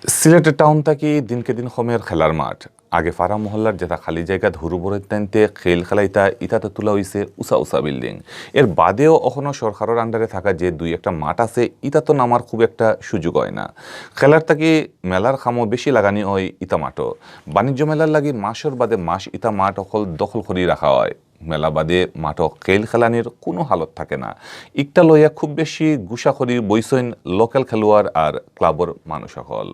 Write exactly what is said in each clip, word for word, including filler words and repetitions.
সিলেট টাউন থাকি দিনকে দিন কমের খেলার মাঠ। আগে পাড়া মহল্লার যেতা খালি জাগাত হুরু বড়ইন তাইন্তে খেইল খেলাইতা, ইতাত তুলা অইছে উচা উচা বিল্ডিং। এর বাদেও অখনো সরকারর আন্ডারে থাকা যে দুই একটা মাঠ আছে, ইতাত নামার খুব একটা সুযোগ অয় না। খেলার থাকি মেলার কামো বেশি লাগানি অয় ইতা মাঠো। বাণিজ্য মেলার লাগি মাসর বাদে মাস ইতা মাঠ অকল দখল করি রাখা অয়। মেলা বাদে মাঠো খেইল খেলানির কুনু হালত থাকে না। ইকটা লইয়া খুব বেশি গুসা করি বইছইন লোকাল খেলোয়াড় আর ক্লাবর মানুষ অকল।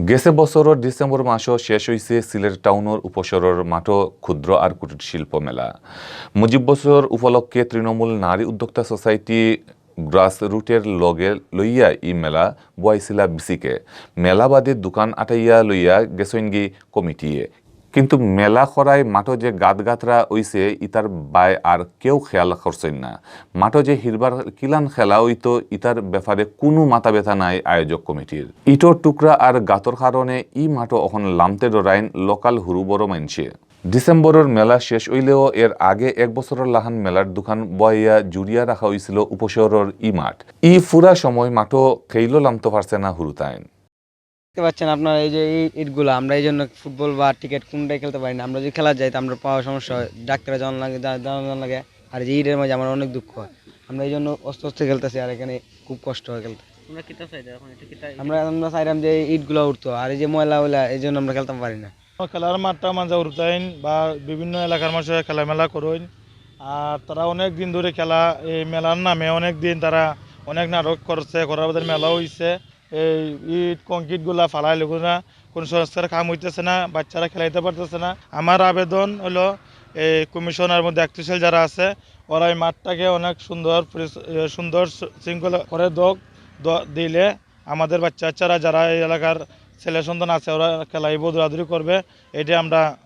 গেছে বছরর ডিসেম্বর মাসো শেষ অইছে সিলেট টাউনর উপশহরর মাঠো ক্ষুদ্র আর কুটির শিল্প মেলা। মুজিব বছর উপলক্ষে তৃণমূল নারী উদ্যোক্তা সোসাইটি গ্রাসরুটের লগে লইয়া ই মেলা বওয়াইছিলা বিসিকে। মেলা বাদে দোকান আটাইয়া লইয়া গেছইনগি কমিটিয়ে। কিন্তু মেলা করায় মাঠো যে গাত গাতরা অইছে, ইতার বায় আর কেউ খেয়াল করছইন না। মাঠো যে হিরবার কিলান খেলা অইতো, ইতার ব্যাপারে কুনু মাথা ব্যথা নাই আয়োজক কমিটির। ইটর টুকরা আর গাতর কারণে ই মাঠো অখন লামতে ডরাইন লোকাল হুরু বড় মাইনষে। ডিসেম্বরর মেলা শেষ অইলেও এর আগে এক বছরর লাখান মেলার দোকান বওয়াইয়া জুড়িয়া রাখা অইছিল উপশহরর ই মাঠ। ই ফুরা সময় মাঠো খেইলও লামতো পারছে না হুরুতাইন। দেখতে পাচ্ছেন আপনারা, এই যে এই ইটগুলা, আমরা এই জন্য ফুটবল বা ক্রিকেট কোনটাই খেলতে পারি না। আমরা যদি খেলা যাই, তো আমরা পাওয়ার সমস্যা হয়, ডাক্তারে যাওয়ান লাগে, যা-, যাওয়ান লাগে। আর এই যে ইটের মাঝে আমার অনেক দুঃখ হয়, আমরা এই জন্য আস্তে আস্তে খেলতেছি, আর এখানে খুব কষ্ট হয় খেলতে। তোমরা কিতা চাইতে এখন? এটা কিতা? আমরা আমরা চাইলাম যে এই ইটগুলা উঠতো, আর এই যে ময়লা ওইলা, এই জন্য আমরা খেলতাম পারি না। খেলার মাঠটা মাঝে উঠতাইন বা বিভিন্ন এলাকার মানুষের খেলামেলা করইন। আর তারা অনেক দিন ধরে খেলা, এই মেলার নামে অনেক দিন তারা অনেক নাটক করছে, করার বাদে মেলা হইছে। এই ইট কংক্রিটগুলা ফালাই লেগুনা, কোনো সংস্কার কাম হইতেছে না, বাচ্চারা খেলাইতে পারতেছে না। আমার আবেদন হলো, এই কমিশনার এবং দায়িত্বশীল যারা আছে, ওরা এই মাঠটাকে অনেক সুন্দর পরিস- এ, সুন্দর শৃঙ্খলা করে দোক, দ- দিলে আমাদের বাচ্চা কাচ্চারা যারা এই এলাকার ছেলে সন্তান আছে, ওরা খেলাইব, দৌড়াদৌড়ি করবে, এটা আমরা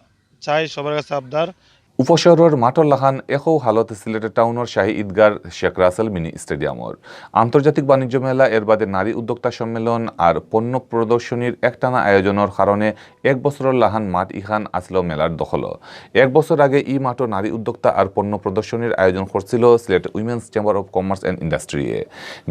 চাই সবার কাছে আবদার। উপশহরর মাঠর লাখান একউ হালত সিলেট টাউনর শাহী ঈদগার শেখ রাসেল মিনি স্টেডিয়ামর। আন্তর্জাতিক বাণিজ্য মেলা, এর বাদে নারী উদ্যোক্তা সম্মেলন আর পণ্য প্রদর্শনীর একটানা আয়োজনর কারণে এক বছরর লাখান মাঠ ইখান আছিল মেলার দখল। এক বছর আগে ই মাঠো নারী উদ্যোক্তা আর পণ্য প্রদর্শনীর আয়োজন করছিল Sylhet women's chamber of commerce and ইন্ডাস্ট্রিয়ে।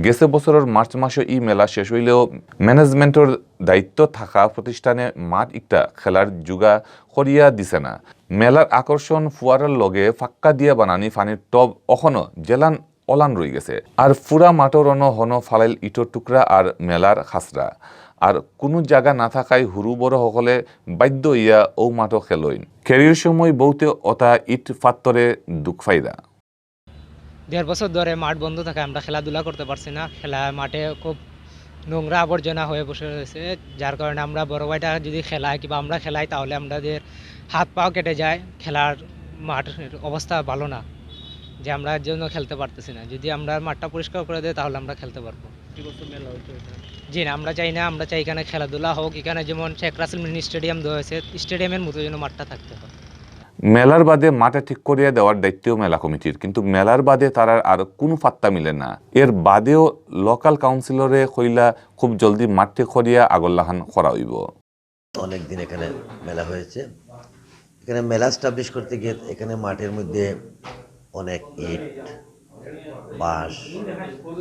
গেছে বছরর মার্চ মাসো ই মেলা শেষ অইলেও ম্যানেজমেন্টর দায়িত্ব থাকা প্রতিষ্ঠানে মাঠ ইকটা খেলার জুগা করিয়া দিছে না। মেলার আকর্ষণ ফুয়ারার লগে ফাক্কা দিয়া বানানি পানির টব অখনো যেলান অলান রইগেছে। আর ফুরা মাঠর অনো হনো ফালাইল ইটর টুকরা আর মেলার খাসরা। আর কুনু জাগা না থাকায় হুরু বড় হকলে বাধ্য অইয়া অউ মাঠো খেলইন। খেরির সময় বউতে অতা ইট ফাত্তরে দুখ ফাইরা। দেড় বছর ধরে মাঠ বন্ধ থাকায় আমরা খেলাধুলা করতে পারছি না। খেলা মাঠে খুব নোংরা আবর্জনা হয়ে বসে রয়েছে, যার কারণে আমরা বড় ভাইটা যদি খেলায় কিংবা আমরা খেলাই, তাহলে আমাদের হাত পাও কেটে যায়। খেলার মাঠের অবস্থা ভালো না, যে আমরা এর জন্য খেলতে পারতেছি না। যদি আমরা মাঠটা পরিষ্কার করে দেয়, তাহলে আমরা খেলতে পারবো। প্রতি বছর মেলা হইতো এটা। জি না, আমরা চাই না। আমরা চাই এখানে খেলাধুলা হোক। এখানে যেমন শেখ রাসেল মিনি স্টেডিয়াম দেওয়া হয়েছে, স্টেডিয়ামের মতো যেন মাঠটা থাকতে হয়। মেলার বাদে মাঠে ঠিক করিয়া দেওয়ার দায়িত্বও মেলা কমিটির, কিন্তু মেলার বাদে তারার আর কুনু ফাত্তা মিলে না। এর বাদেও লোকাল কাউন্সিলরে কইলা খুব জলদি মাঠ ঠিক করিয়া আগর লাখান করা অইব। অনেক দিন এখানে মেলা হয়েছে। এখানে মেলা এস্টাবলিশ করতে গিয়ে এখানে মাঠের মধ্যে অনেক ইট, বাঁশ,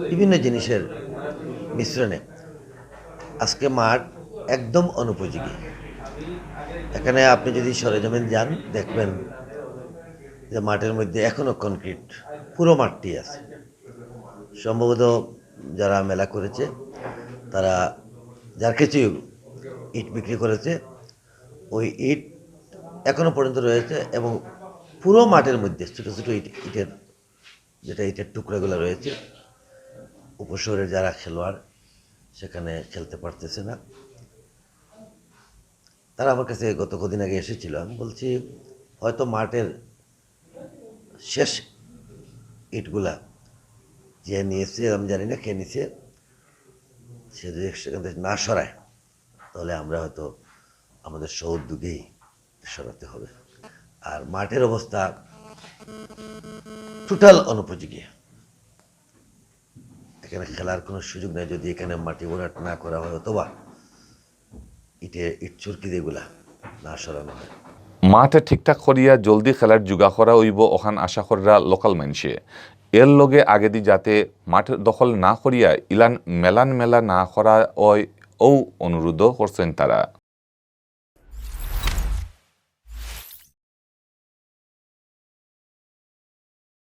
বিভিন্ন জিনিসের মিশ্রণে আজকে মাঠ একদম অনুপযোগী। এখানে আপনি যদি সরেজমিন যান, দেখবেন যে মাঠের মধ্যে এখনও কংক্রিট, পুরো মাঠটি আছে। সম্ভবত যারা মেলা করেছে, তারা যার কিছু ইট বিক্রি করেছে, ওই ইট এখনও পর্যন্ত রয়েছে এবং পুরো মাঠের মধ্যে ছোটো ছোটো ইট, ইটের, যেটা ইটের টুকরাগুলো রয়েছে, উপশহরের যারা খেলোয়াড় সেখানে খেলতে পারতেছে না। তারা আমার কাছে গত কদিন আগে এসেছিল। আমি বলছি, হয়তো মাঠের শেষ ইটগুলা যে নিয়েছে, আমি জানি না কে নিছে, সে যদি সেখান থেকে না সরায়, তাহলে আমরা হয়তো আমাদের সৌদ্যোগেই সরাতে হবে। আর মাঠের অবস্থা টোটাল অনুপযোগী। এখানে খেলার কোনো সুযোগ নেই যদি এখানে মাটি ভরাট না করা হয় অথবা ইটে ইট চুরকি যেগুলা না সরানো হয়। মাঠ ঠিকঠাক করিয়া জলদি খেলার জুগা করা অইব, অখান আশা কররা লোকাল মাইনষে। এর লগে আগেদি যাতে মাঠ দখল না করিয়া ইলান মেলান মেলা না করা অয়, অউ অনুরোধও করছইন তারা।